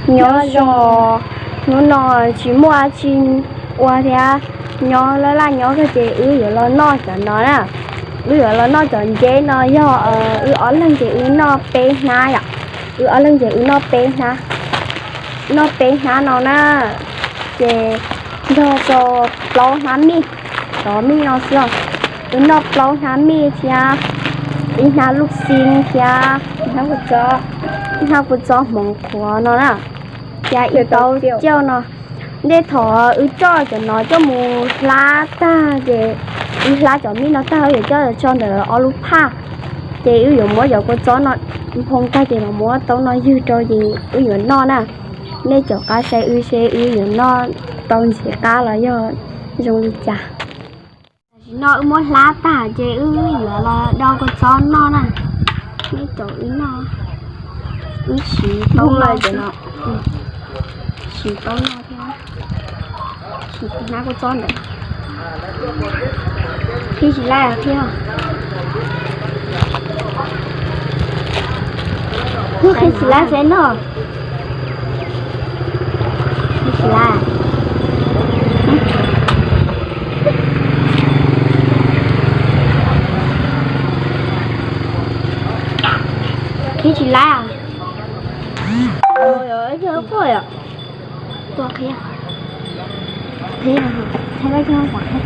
Nyob zoo, hnub no tsis muaj dab tsi ua thiab, nyob laj laj nyob kawg ces wb yuav los noj cov no na. Wb yuav los noj cov nceb no yog wb ob leeg ces wb noj peb hnab yom. Wb ob leeg ces wb noj peb hnab, noj peb hnab no na. Ces yog rau plaub hnab mij, cov mij no xwb. Wb noj plaub hnab mij thiab ib hnab luj xib thiab ib hnab kua txob hmoov qhuav no na, thiab ib taub cauj no. Ntej thaum wb coj cov no coj mus hlab tag ces wb hlab cov mij no tag wb yuav coj los tso ntawm ob lub phaj. Ces wb yuav muab cov kua txob no nphoo tag ces los muab taub no ywg rau ces wb yuav noj na. Nej caum qab saib wb seb wb yuav noj tau ntxim qab los yog zoo li cas. Tam sim no wb muab hlab tag ces wb yuav los do kua txob noj na. Nej caum wb noj, wb siv taub noj, siv taub noj thiab, siv hnab kua txob ntawd. Qhib tsis laib thiab. Qhib tsis laib seb noj. Qhib tsis laib. Qhib tsis laib. Tua qhia, qhia, qhia lawm cov qhov qhia.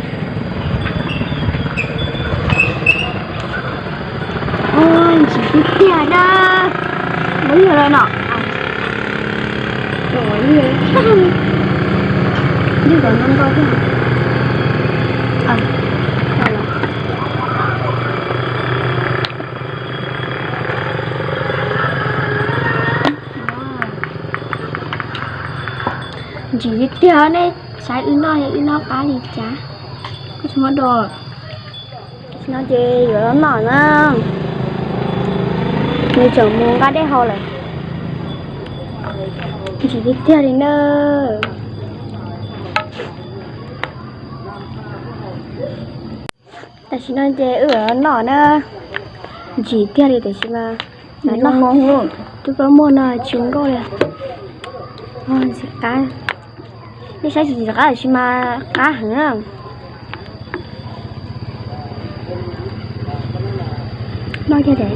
Ntsim tiag tiag na. Muab yog lawm no. Ntsim kom no nto thiab. Ntsim tiag tiag, nej saib wb noj, wb noj qab li cas. Kuj tsis muab do. Tam sim no ces yuav los noj na. Nws tseem mus nqa dej haus lawm. Ntsim tiag tiag li na. Tam sim no ces wb yuav los noj na. Ntsim tiag li tiam sis mas, tus pab muag no tsis nkauj li. Ntxim qab, nej saib tsis ntxim qab tiam sis mas qab heev na. Noj kiag tias,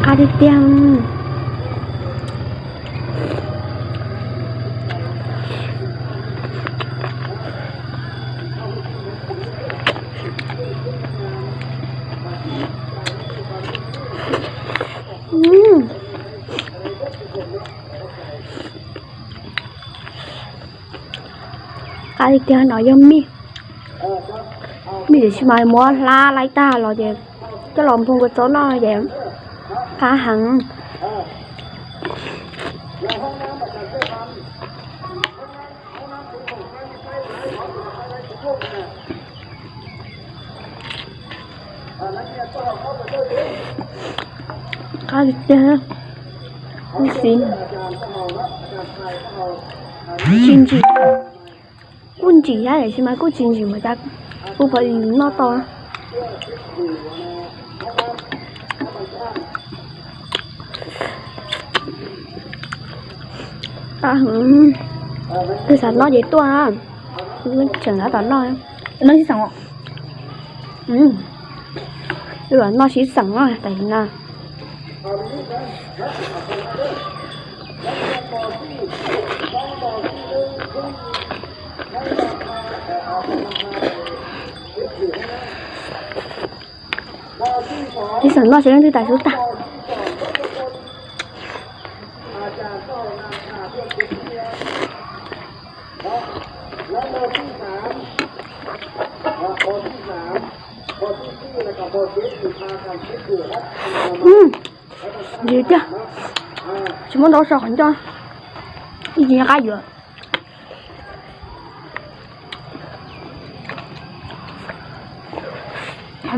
qab tiag tiag. Qab tiag tiag, no yog mij, mij tiam sis mas muab hlab laib tag los ces coj los nphoo kua txob noj ces qab heev. Qab tiag tiag, kuj xis, tsis ntsim, kuj ntsim thiab tiam sis mas kuj tsis ntsim mas cas kuj pom noj tau. Twb xav noj ces tuaj, tseem tab tom noj. Noj sib xeem, wb los noj sib xeem na tam sim no. Ib xeem noj seb leej twg tas sub tag. Ntsim tiag, tsis muab ntau so qhov ncauj, ib tsis nco qab yuav.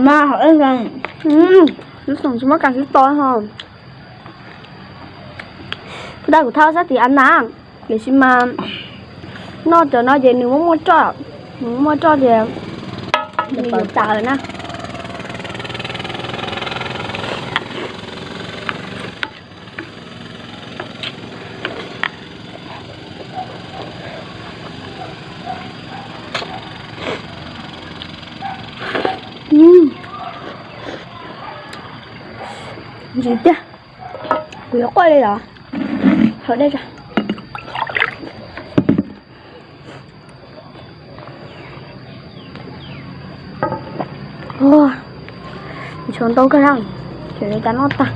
Mas hom ej, xeem tsis muab kas sib to ho. Kuv tab kuv thaj sab tim av na, tiam sis mas noj cov no ces nws muaj muaj roj, nws muaj muaj roj ces Nws yuav tas lawm na. Ntsim tiag. Kuv yuav quaj li los. Hau dej tso. Tshuav ntau kawg na, tshuav yuav cas noj tag.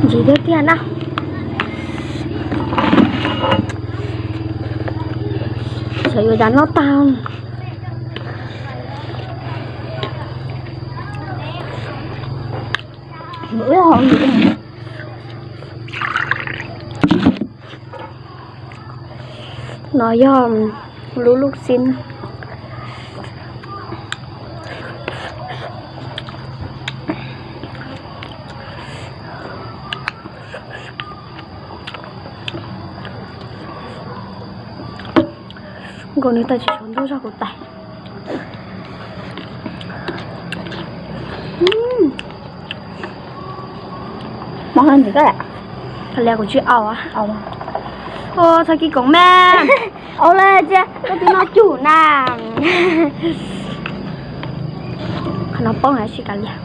Ntsim tiag tiag na. Xyov yuav cas noj tag. No yog lub lub xib. Nkaus nws tais tsis tshuav ntuj zog kuv tais. Mov no ntxim koj. Thaum li kuv tsis au. Txhob kib koom me. Au le cia koj twb noj cum na. Qhov no poob na tsis kav liam.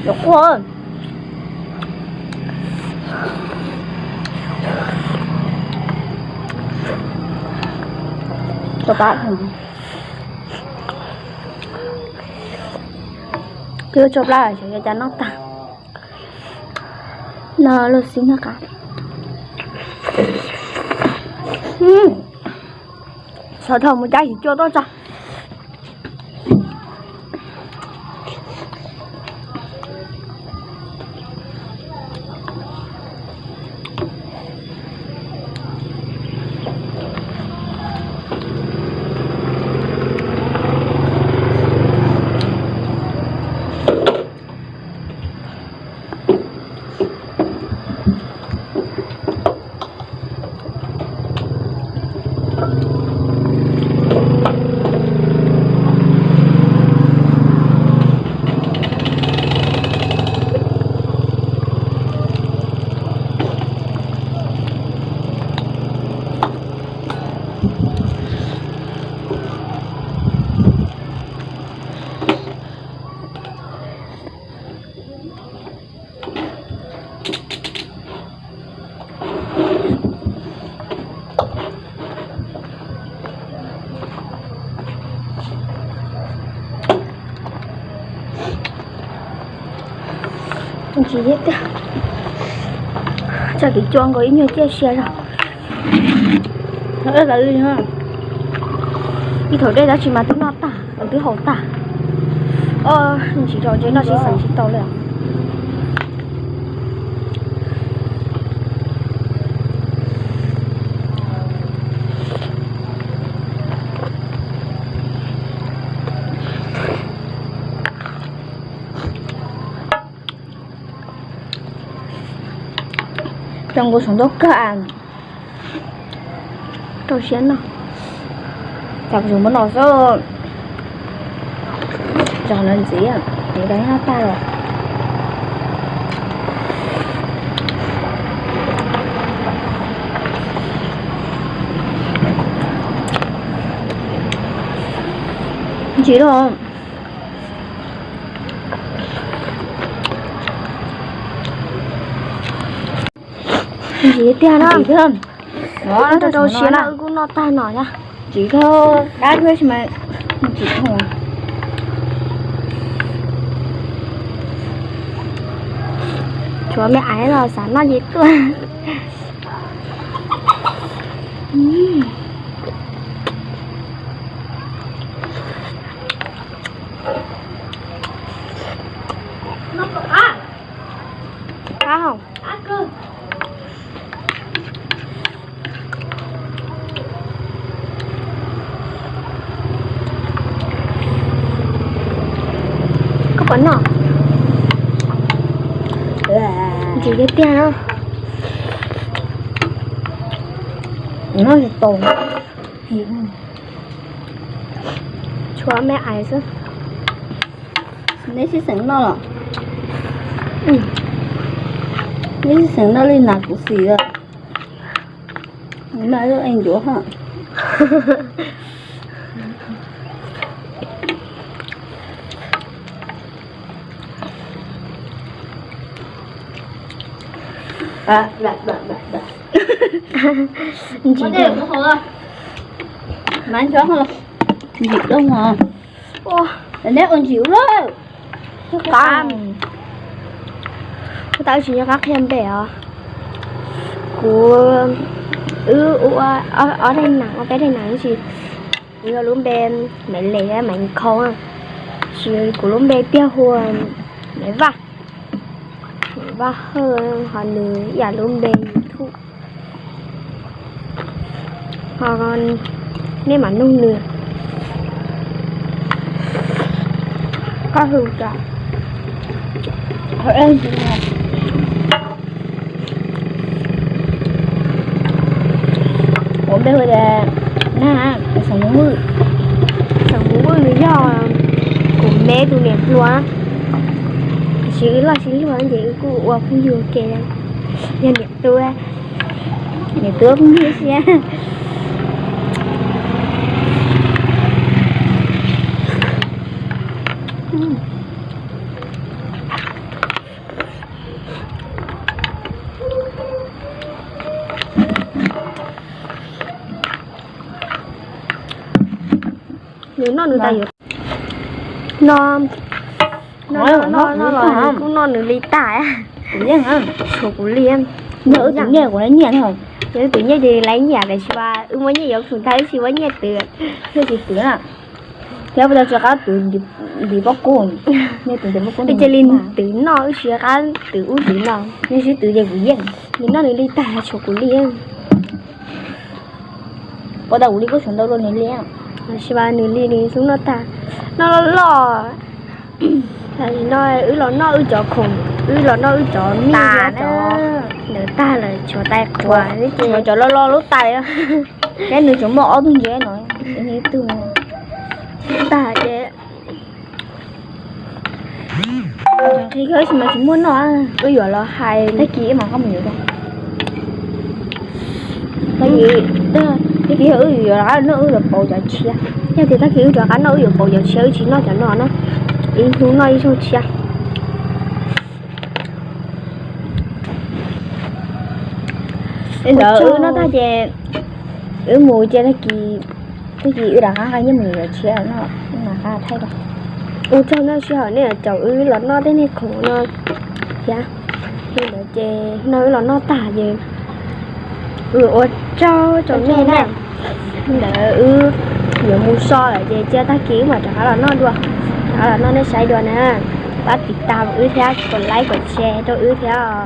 Yuav quaj. Twb tsau plab xyov yuav cas noj tag. No lub xib noj qab. Xav thaum mus cab yim cua tuaj tso. Ntsim tiag. Tso kiv cua nkaus ib nyuag ciaj sia zog. Ib thaum dej tab sis mas twb noj tag, twb haus tag. Ntsim rau ntses noj tsis xeem tsis tau li. Cov nkaus saum ntaub kag. Rau siab no. Cas kuv tsuas muab no xwb. Zog no ntxiv, nws noj tag lawm. Ntsim lawm. Ntsim tiag no. Ntsim tiag. Rau rau siab na, wb kuj noj tag no na. Ntsim kawg, dab thiab tsis mas. Tshuav me aiv los xav noj ces tuaj. Koj puas noj? Ntsim tiag tiag no. Noj tsis tau. Tshuav me aiv xwb. Neb sib xeem noj los? Neb sib xeem noj li nas kuv xim lawm. Mas lub ev ncuav hos. Ntsim, ntsim dlej hos. Neb ua ntsim ua lawm. Qab. Tau tsis nco qab qhia npe os. Kuv, wb ua ob daim neem, ua peb daim neem tsis. Kuv yog lub npe Maiv Lis, Maiv Khau, tsis kuv lub npe tiag hu Maiv Vaj, Maiv Vaj Hawj, ho nws ib yam lub npe YouTube. Ho nej mam nug nws. Koj hu cas? Kuv npe hu tias Nag, Xeem Mus Vwj. Xeem Mus Vwj nws yog kuv me tus niam hluas, tiam sis wb loj sib luag ces wb kuj ua phooj ywg ua ke. Yog niam tub, niam tub phooj ywg siab. Nws noj nws tas yuav no, no, no, no los nws kuj noj nws li tag. Tshuav kuv li. Yog wb tus nyiaj kuv laiv nyiaj no. Yog wb tus nyiaj ces laiv nyiaj, tiam sis mas wb muaj nyiaj yuav khoom tag wb tsis muaj nyiaj twv. Nyiaj tsis twv na. Thiab puas tau tsis qab twv ntiv pob kub, nyiaj twv ntiv pob kub. Wb cia li twv noj, wb tsis qab twv ub twv no. Nws sib twv ces kuv yeej. Nws noj nws li tag tshuav kuv li. Puas tau kuv li kuj tshuav ntau dua nws li. Tab sis mas nws li nws xub noj tag, noj loj loj. Tam sim no wb los noj wb cov khoom, wb los noj wb cov mij, cov ntawd tag lawm tshuav tais qhuav, cov loj loj lub tais. Thiab nws tsuas muaj ob tug ntses no, ib tug tag ces nqhis kawg sis mas tsis muaj noj. Wb yuav los hais tag kis wb mam qab mus yuav. Tag kis, tag kis wb yuav rov qab noj wb yuav pauv cov tshiab. Yog tias tag kis wb rov qab noj wb yuav pauv cov tshiab, wb tsis noj cov no na. Ib hnub noj ib zaug tshiab. Li ntawd wb noj tag ces wb mus cia tag kis, tag kis wb rov qab nqa nyiaj mus yuav cov tshiab no, wb mam qab thaij rau. Ua tsaug nej sij hawm nej caum wb los noj tej niag khoom no thiab. Li ntawd ces no wb los noj tag ces ua tsaug rau nej na. Li ntawd wb yuav mus so lawm ces cia tag kis wb mam rov qab los noj dua, rov qab los noj nej saib dua na. Pab tiv tam wb thiab, kom like kom share rau wb thiab.